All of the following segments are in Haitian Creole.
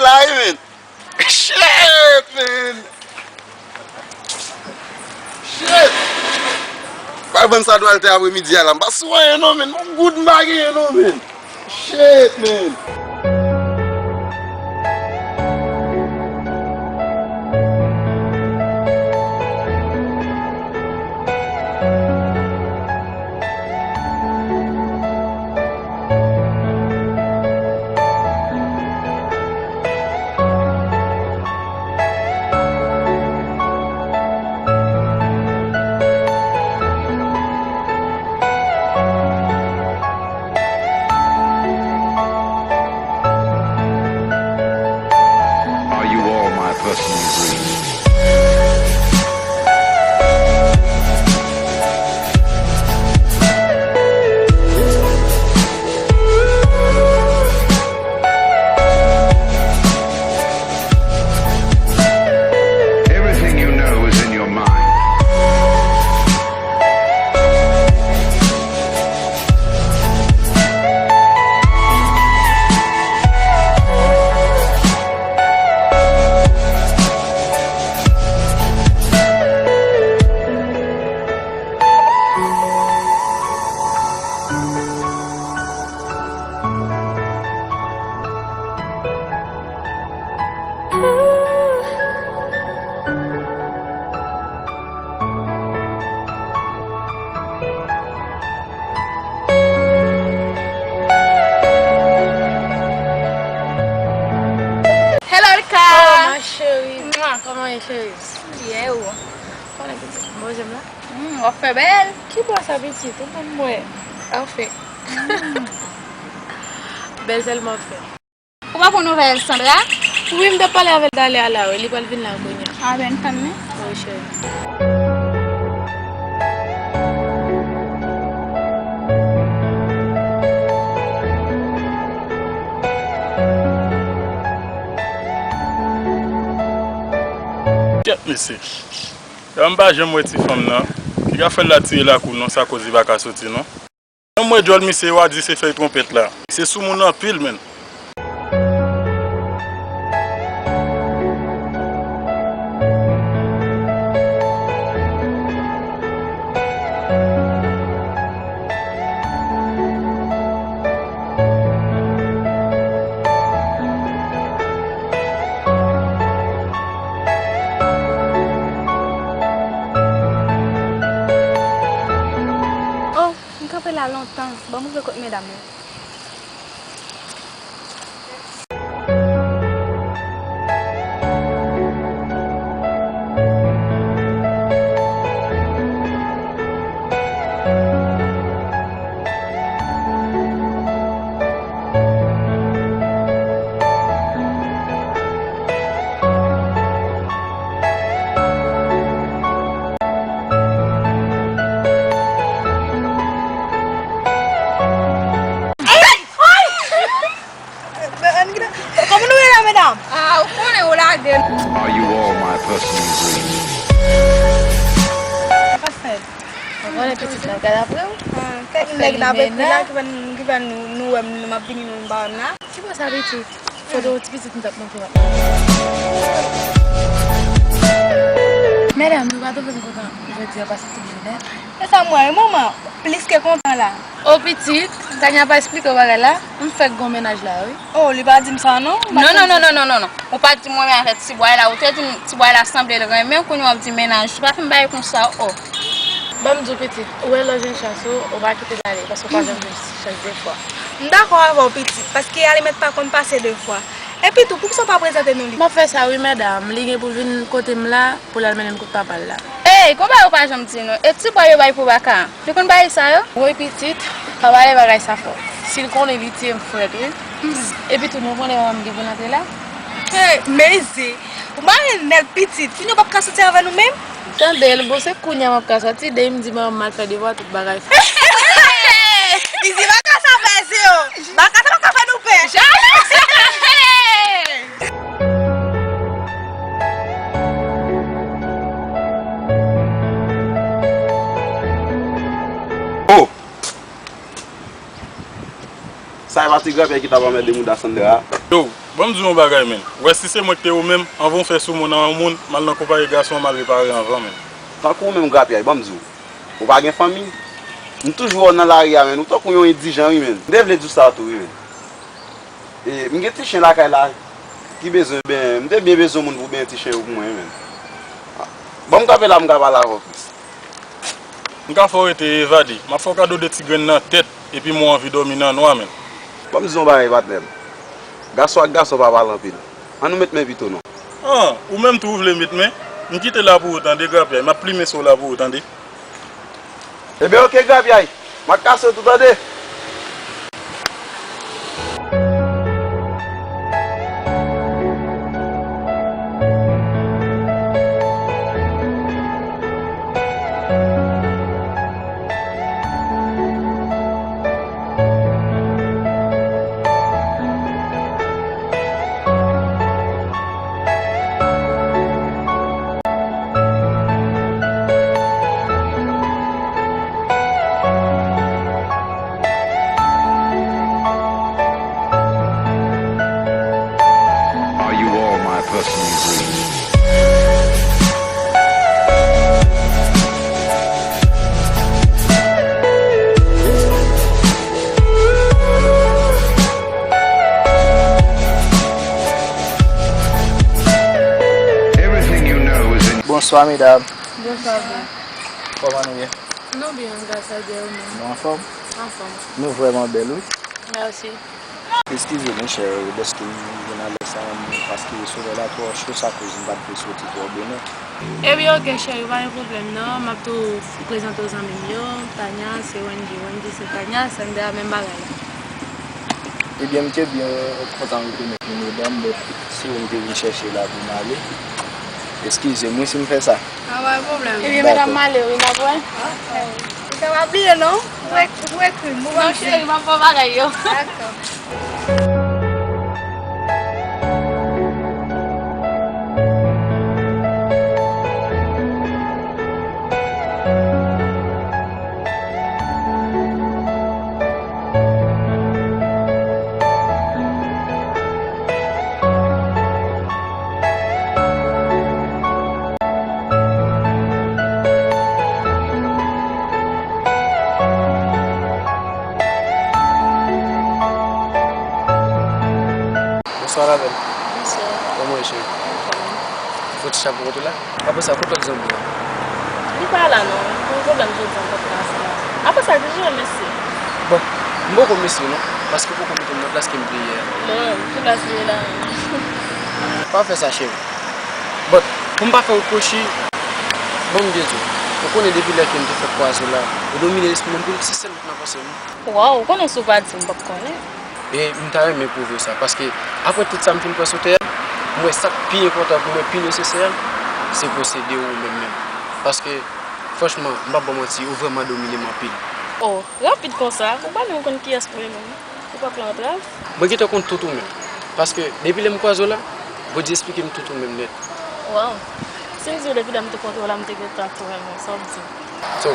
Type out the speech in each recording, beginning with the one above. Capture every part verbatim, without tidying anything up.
La, wi, men. Shit, man. Shit. Pa vann sa nou al te apremidi a la. M pa sou anyen non, men. Yon goud m pa genyen non, men. Shit, man. Are you all my personal dreams? Everything you know is in your mind. Hello, Lika. Oh, ma chérie. Mwa. Kòman w ye, chérie? Byen, ou? Konnen pitit m, bon, jem la. Hmm, w ap fè bèl. Ki bò sa, pitit? Ou konn mwen. Anfen. Bèl sèlman fè. Ou pa pran nouvèl Sandra? Wi, m t ap pale avè l talè a la, wi. Li pral vin la kounye a. A, ben, tann li. Wi, cheri. Kèt, mesye. Dayè, m pa janm wè ti fanm nan. Ki ka fè l la tire lakou non, sa koz li pa ka soti non. Lè m wè djòl misye yo a di se fèy twonpèt la. Misye soumoun anpil, menn. Oh, m kanpe la lontan. Ban m rive kot medam yo. Kòman nou ye la, medam? Ah, ou konnen ou lage. Are you all my personal dreams? Sa k ap fèt? Ou konnen pitit la gad apre w? Ah, kèk nèg n ap ekri la ki fè n, ki fè nou, nou wè m, nou m ap vini, nou m pa wè m la. Ki bò sa pitit? Foto ti pitit m t ap montre w. Medam, nou pa twouve m kontan jodi a pase tout jounen? E sa m wè, manman, plis ke kontan la. O pitit, Tania pa esplike w bagay la, m fèk gon mennaj la, wi. Oh, li pa di m sa non. Non, non, non, non, non, non, non. Ou pa t di m renmen avèk ti bway la, ou te di m ti bway la sanble l renmen w, kounye a w ap di mennaj. Ou pa fin bagay konsa, oh. Ban m di w pitit, ou wè lè w jwenn chans ou, ou pa kite l ale, paske w pa janm jwenn chans de fwa. M dakò avè w pitit, paske alimèt pa konn pase de fwa. Epi tou, poukisa w pa prezante nou li? M ap fè sa wi, medam. Li gen pou vin kote m la, pou l al mennen m kot papa l la. Ey, gon bagay ou pa janm di nou. E ti bway yo bay pou baka an? Li konn bagay sa yo? Woy pitit, pa pale bagay sa fò. Si l konnen li tiye m frèt wi. Epi tou nou konnen manman m gen pou l antre la. Hey, mezi, ou mare nèt pitit, kounye a w p ap ka soti avè nou menm? Tande l, bon se kounye a m ap ka soti, depi m di manman m al fè devwa, tout bagay fini. Li di baka sa fè zero, baka sa pa ka fè nou pè. Jamè! Oh! Sa e pa ti granpè ki t ap anmède mouda Sandra a? Yo, Ban m di w yon bagay, menn. W wè, si se mwen ki te ou menm, anvan w fè sou moun nan yon moun, m al nan konpayi gason an, m al repare anvan, menn. Tankou ou menm, grapyay, ban m di w. Ou pa gen fanmi? M toujou wè w nan lari a, menn. Ou tankou yon endijan, wi, menn. M te vle di w sa tou, wi, menn. E, m gen ti chen lakay la ki bezwen benyen. M te byen bezwen moun pou benyen ti chen yo pou mwen, wi, menn. Ban m kanpe la, m ka pale avè w plis. M ka fè w rete evade. M ap fè w kado de ti grenn nan tèt, epi mwen anvi dòmi nan nwa, menn. Ban m di w yon bagay, patnè m. Gason ak gason pa pale anpil. Ann nou met men pito non. An, ou menm tou ou vle met men? M kite la pou ou tande, grapyay. M ap plimen sou w la pou ou tande. Ebyen, oke, grapyay. M ap kase w tou, tande. Are you all my personal dreams? Everything you know is in Bonswa, medam. Bonswa, bro. Kòman nou ye? Nou byen, gras a Dye, ou menm? Nou anfòm? Anfòm. Nou vrèman bèl, wi. Mèsi. Eskize m, wi, chè, dèske m vin alè sa, paske solèy la twò cho, sa koz m pa t vle soti twò bonè. Ebyen, oke, cheri, pa gen pwoblèm, non. M ap tou prezante w zanmi m yo. Tanya, se Wendy. Wendy, se Tanya, se n de a menm bagay la. Ebyen, m te byen kontan rekonèt nou, medam, but se ou m te vin chèche la pou m ale. Eskize m, wi, si m fè sa. A, pa gen pwoblèm. Ebyen, medam, m ale, wi, n ap wè. Ou ka pa bliye, non? Ou ek-, ou ekri m, ou ban m siy. Non, cheri, m ap fè bagay yo. Dakò. Bonswa, la belle. Bonswa. Kòman w ye, cheri? Anfòm. Fò ti chapo kote la. Apre sa, kote lòt zanmi an? Li pa la non. Gen pwoblèm jodi a, m pa t ka ansanm avè l. Apre sa, di l mèsi. Bon, m poko mèsi non, paske w poko mete m nan plas ke m te ye a. Bon, ki plas ou ye la menm? Pa fè sa, cheri. But, pou m pa fè w kwochi, bon, m byen di w. Ou konnen depi lè ke m te fèk kwaze w la, ou domine lespri m anpil, se sèl ou k nan panse m. Waw, ou konnen si w pa di m, m p ap konnen. E m ta renmen pwouve w sa, paske apre tout sa m fin pran sou tè a, m wè sa k pi enpòtan pou mwen, pi nesesè a, se posede w ou menm menm. Paske, franchman, m p ap ba w manti, ou vrèman domine m anpil. Oh, rapid konsa, ou pa menm konn kiyès mwen menm. Ou p ap fè antrav? Mwen gentan konn tout ou menm. Paske, depi lè m kwaze w la, Bondye esplike m tout ou menm nèt. Waw. Si m di w depi lè m te kontre w la, m te gentan tou renmen w, sa w ap di m? So,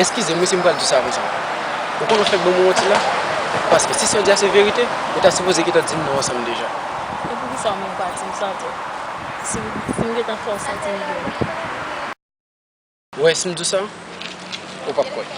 eskize m wi si m pral di sa konsa. Ou konn ou fèk ban mwen manti la? Paske si sa w di a se verite, ou ta sipoze gentan di m nou ansanm deja. E poukisa w menm pa di m sa tou? Si, si m gentan fè w santi m byen. Ou wè, si m di w sa, ou p ap kwè.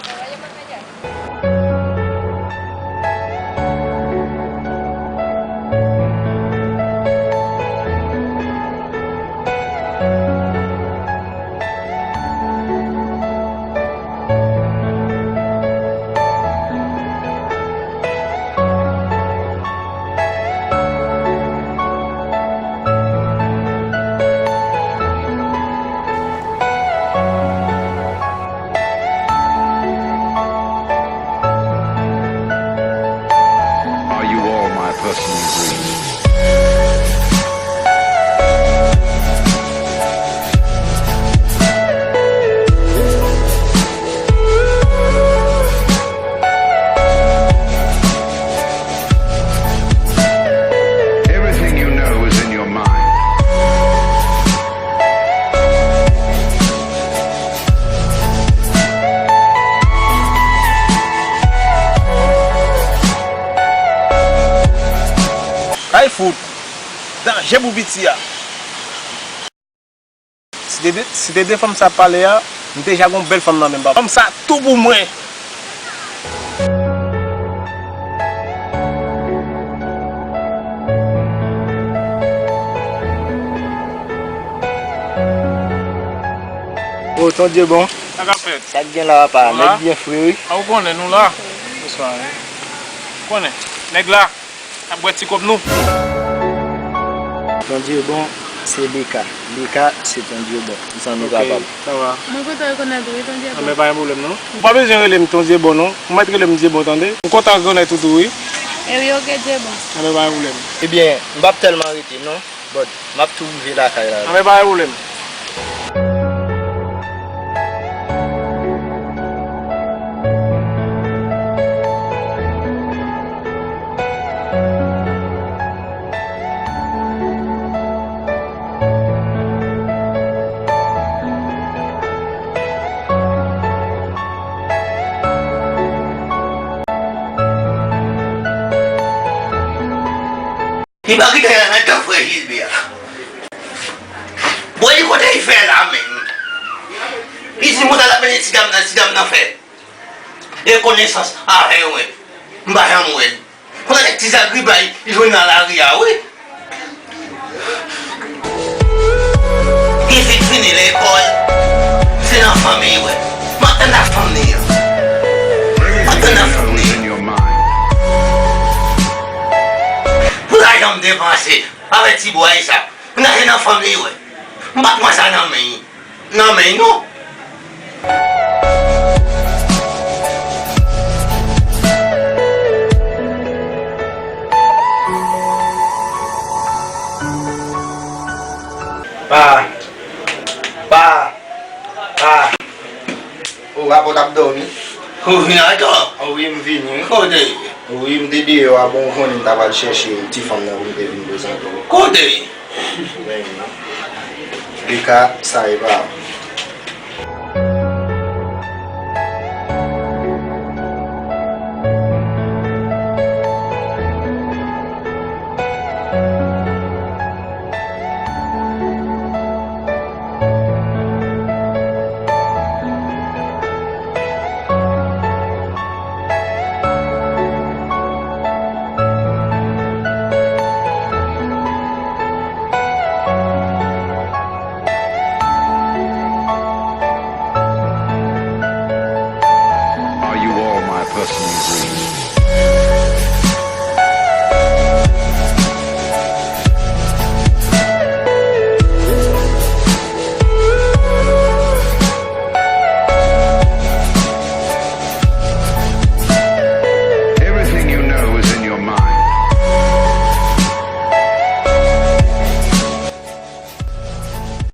Je pou piti a. Si te de, si te de fanm sa ap pale a, m te ja gon bèl fanm nan men papa. Fanm sa tou pou mwen. O, Tondye bon. Sa k ap fèt? Sa k gen la, papa? Nèg byen fre, wi. A, ou konnen, nou la. Bonswa, wi. Konnen, nèg la. N ap bwè ti kòb nou. Tondye bon, se Beka. Beka, se Tondye bon. M san nou kapab. Sa va. Mwen kontan rekonèt ou, wi, Tondye bon. Anben, pa gen pwoblèm, non. Ou pa bezwen rele m Tondye bon, non. Ou mèt rele m Dye bon, tande. M kontan rekonèt ou tou, wi. E wi, oke, Dye bon. Anben, pa gen pwoblèm. Ebyen, m p ap tèlman rete, non. But, m ap tou rive lakay la. Anben, pa gen pwoblèm. Li pa kite anyen nan tan frè Jilbè a. Bon, li kote li fè la menm. Li di m konsa l ap mennen ti dam nan, ti dam nan fè rekonesans avè mwen. M pa janm wè l. Konsa nèg ti zagribay li jwenn nan lari a, wi. Pitit fini lekòl, se nan fanmi, wi. M ap tann nan fanmi an. M ap tann nan fanmi an. Pou lajan m depanse avèk ti bway sa, m nan fanmi, wi. M pa pran sa nan men. Nan men nou. Pa. Pa. Pa. O, rapò t ap dòmi. Ou vin atò? O wi, m vini, wi. Kote? O wi, m te deyò a, bon, ou konnen m t ap al chèche ti fanm nan pou m te vin prezante w. Kote? Beka, sa e pa. Are you all my personal dreams?